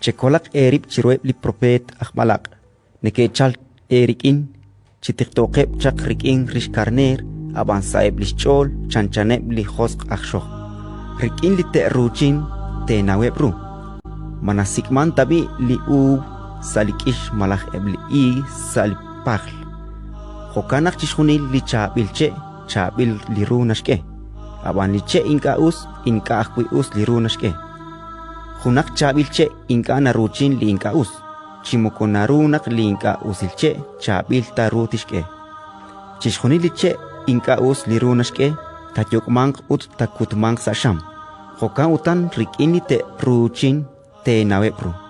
Chekolaq eerib' chiruheb' li propeet aj b'alaq' neke'chalk eerik'in chi tiqtooqeb' chaq rik'in rix karneer, ab'an sa'eb' li xch'ool chanchaneb' li josq' aj xojb'. Rik'in li te'ruuchin teenaweb' ru. Ma nasik'mank tab'i' li uub' sa' li k'ix malaj eb' li iig sa' li pajl? Jo'kan naq chixjunil li chaab'il che' chaab'il li ru naxk'e, ab'an li che' ink'a' us ink'a' ajwi' us li ru naxk'e. Junaq chaab'il che' ink'a' naruuchin li ink'a' us, chi moko naru naq li ink'a' usil che' chaab'il ta ru tixk'e. Chixjunil li che' ink'a' us li ru naxk'e, taayok'manq ut taakutmanq sa' xam. Jo'kan utan rik'in li te'ruuchin teenaweb' ru.